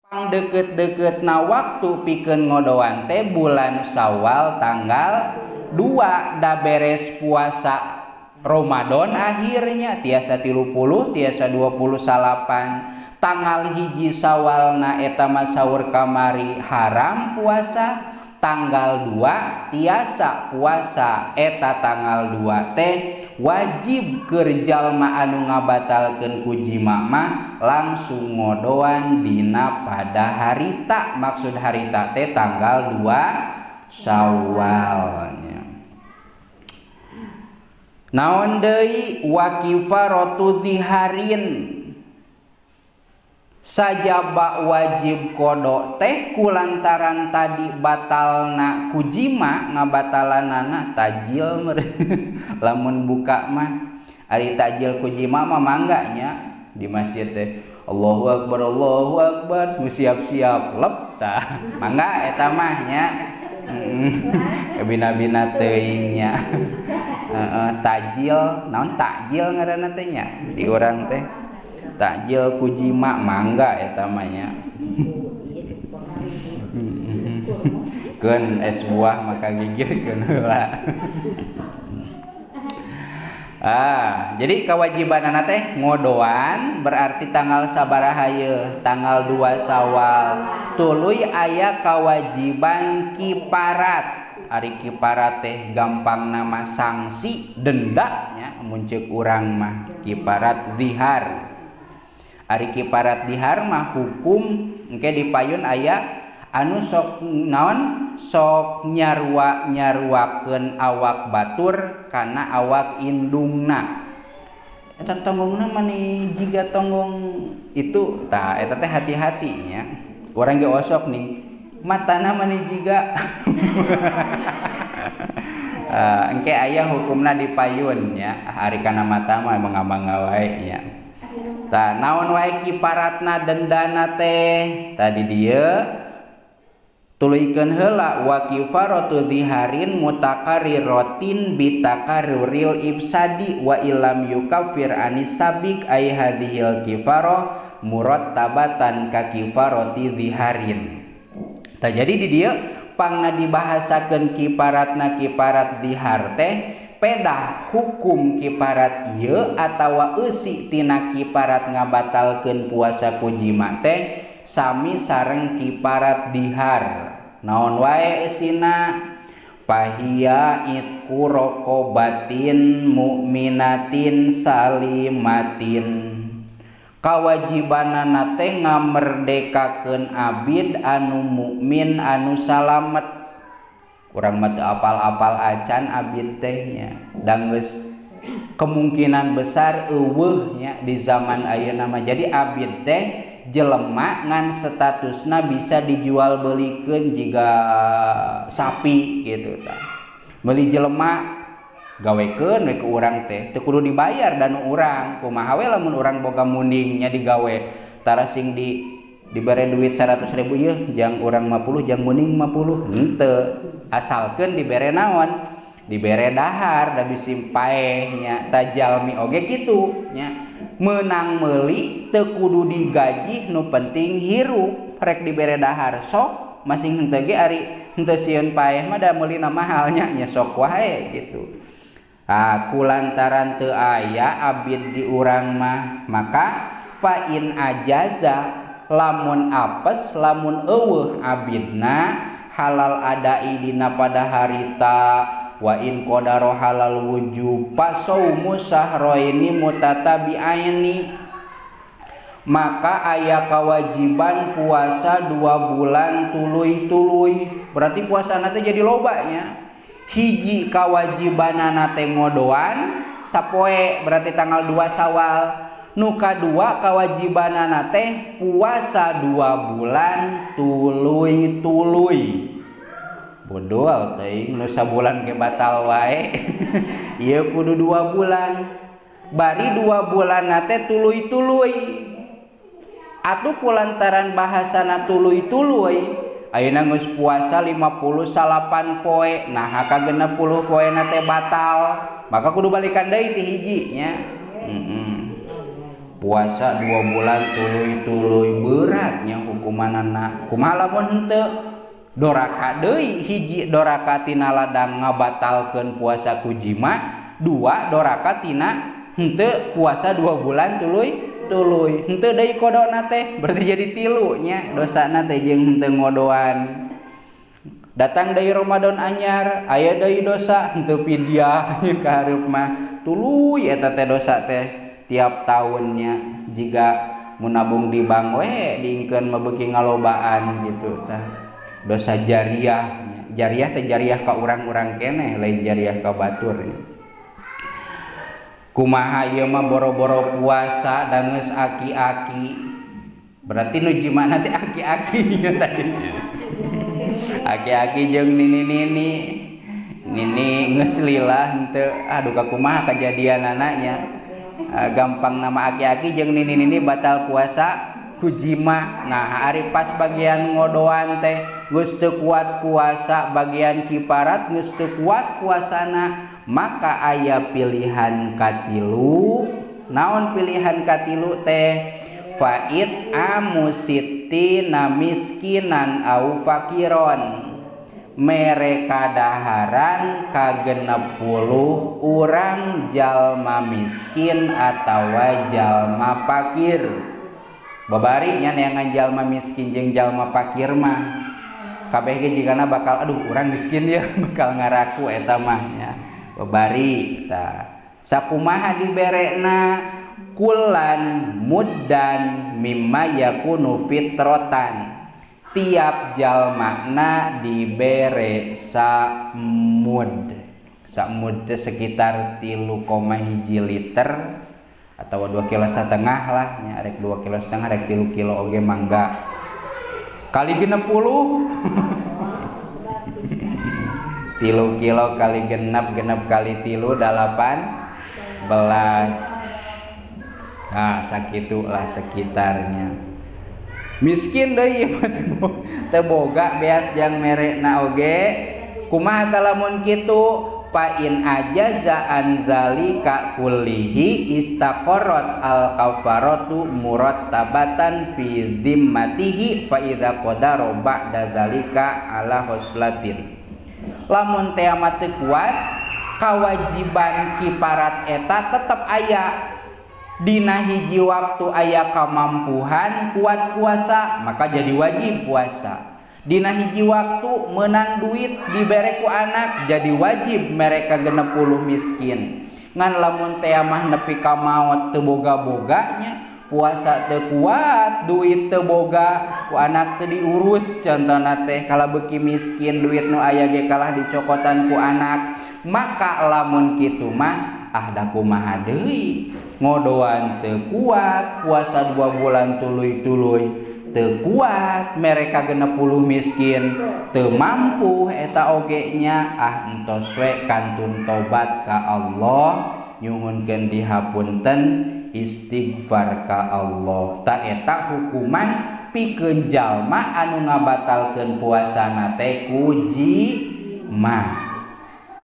Deket-deket na waktu pikeun ngodoan teh bulan Syawal tanggal 2 da beres puasa Ramadan akhirnya tiasa 30 tiasa 29 tanggal 1 Syawalna eta mah saur kamari haram puasa tanggal 2 tiasa puasa eta tanggal 2 teh wajib keur jalma anu ngabatalkeun ku jima mah langsung ngodoan dina pada harita maksud harita teh tanggal 2 Syawal nya. Naon deui wa kifaratu ziharin sajaba wajib kodok teh kulantaran tadi batalna ku jima ngabatalanana tajil lamun buka mah ari tajil ku jima mah mangga nya di masjid teh Allahu akbar nu siap-siap lep tah mangga eta mah nya bina-bina teuing nya tajil naon takjil ngaranna teh nya di urang teh takjil ku jima mangga eta mah nya. Keun es buah maka gigirkeun heula. Jadi kewajibanana teh ngodoan berarti tanggal sabaraha ieu? Tanggal 2 Syawal. Tuluy aya kewajiban kiparat. Ari kiparat teh gampang nama sanksi denda nya mun ceuk urang mah kiparat zihar. Ari kiparat dihar mah hukum engke dipayun aya anu sok naon sok nyarua nyaruakeun awak batur kana awak indungna eta tonggongna mani jiga tonggong itu tah eta teh hati-hati nya urang ge osok nih matana mani jiga engke aya hukumna dipayun nya ari kana mata mah mangga-mangga wae nya. Tah naon wae kiparatna dendana teh tadi dieu tuluykeun heula wa kifaratu dhiharin mutakarriratin bitakarruril ifsadi wa illam yukaffir anis sabik ay hadhil kifarah murattabatan ka kifarati dhiharin. Tah jadi di dieu pangna dibahasakeun kiparatna kiparat dhihar teh pedah hukum kiparat ieu atawa eusi tina kiparat ngabatalkeun puasa ku jima teh sami sareng kiparat dihar. Naon wae eusina? Fahiya itqu raqabatin mukminatin salimatin. Kawajibanana teh ngamerdekakeun abid anu mukmin anu salamet. Urang mah teu apal-apal acan abid teh nya. Da geus kemungkinan besar eueuh nya di zaman ayeuna mah. Jadi abid teh jelema ngan statusna bisa dijual belikeun jiga sapi gitu tah. Meuli jelema gawekeun we ku urang teh teu kudu dibayar dan urang. Kumaha we lamun urang boga munding nya digawe tara sing dibere duit 100.000 yeuh jang urang 50 jang munding 50 henteu. Asalkeun dibere naon dibere dahar da bisi paeh nya tajalmi oge kitu nya meunang meuli teu kudu digaji nu penting hirup rek dibere dahar sok masing henteu ge ari henteu sieun paeh mah da meulina mahal nya nya sok wae gitu. Ah kulantaran teu aya abid di urang mah maka fa in ajaza lamun apes lamun eueuh abidna halal adai dina pada harita wa in qadara halal wujub fasaumu sahroini mutatabi'aini maka aya kewajiban puasa 2 bulan tuluy-tuluy berarti puasana teh jadi loba nya hiji kawajibanana teh ngodoan sapoe berarti tanggal 2 Syawal nu kadua kawajibanana teh puasa 2 bulan tuluy-tuluy bodoh teuing nu sabulan ge batal wae ieu kudu 2 bulan bari 2 bulan teh tuluy-tuluy atuh kulantaran bahasana tuluy-tuluy ayeuna geus puasa 58 poe nah ka 60 poe na teh batal maka kudu balikan deui ti hiji nya. Puasa 2 bulan tuluy-tuluy beratnya hukumanana. Kumaha lamun henteu? Doraka deui, hiji doraka tina ladang ngabatalkeun puasa ku jima, 2 doraka tina henteu puasa 2 bulan tuluy-tuluy. Henteu deui kodona teh, berarti jadi 3 nya dosana teh jeung henteu ngodoan. Datang deui Ramadan anyar, aya deui dosa henteu pidiah ka hareup mah. Tuluy eta teh dosa teh tiap tahunnya jiga mun nabung di bank we diingkeun mah beuki ngalobaan gitu tah. Dosa jariah, jariah teh jariah ka urang-urang keneh lain jariah ka batur. Kumaha ieu mah boro-boro puasa da geus aki-aki. Berarti nu jimana teh aki-aki nya tadi. Aki-aki jeung nini-nini. Nini geus lila henteu, aduh ka kumaha kajadianana nya. Gampang nama aki-aki jeung nini-nini batal puasa ku jima. Nah, ari pas bagian ngodoan teh geus teu kuat puasa, bagian kiparat geus teu kuat puasana, maka aya pilihan katilu. Naon pilihan katilu teh? Fa'it amusittina miskinan au fakiron. Mere kadaharan ka 60 urang jalma miskin atawa jalma fakir. Babari nya neangan jalma miskin jeung jalma fakir mah kabeh ge jigana bakal aduh urang miskin ya bakal ngaraku eta mah nya. Babari tah sakumaha diberekna kulan muddan mimma yakunu fitrotan. Tiap jalmana dibere samud. Samud teh sekitar 3,1 liter atau 2,5 kilo lah nya, rek 2,5 kilo rek 3 kilo oge mangga. Kali 60. 3 kilo kali genap, genap kali 3 18. Nah, sakitulah sekitarnya. Miskin deui teu boga beas jang merekna oge. Kumaha ta lamun kitu? Fa in ajaza an dzalika kullihi istaqarrat al kafaratu murattabatan fi dhimmatihi fa idza qadara ba'da dzalika ala huslatin. Lamun teh mah teu kuat, kawajiban kiparat eta tetep aya. Dina hiji waktu aya kamampuhan kuat puasa, maka jadi wajib puasa. Dina hiji waktu menang duit dibere ku anak, jadi wajib mereka 60 miskin. Ngan lamun teh mah nepi ka maot teu boga-boganya, puasa teu kuat, duit teu boga, ku anak teu diurus contohna teh kalah beuki miskin, duit nu aya ge kalah dicokotan ku anak. Maka lamun kitu mah ah da kumaha deui, ngodoan teu kuat, puasa 2 bulan tuluy-tuluy teu kuat, mereka 60 miskin teu mampu eta oge nya, ah entos we kantun tobat ka Allah, nyuhunkeun dihapunten, istighfar ka Allah. Ta eta hukuman pikeun jalma anu ngabatalkeun puasana teh ku jima.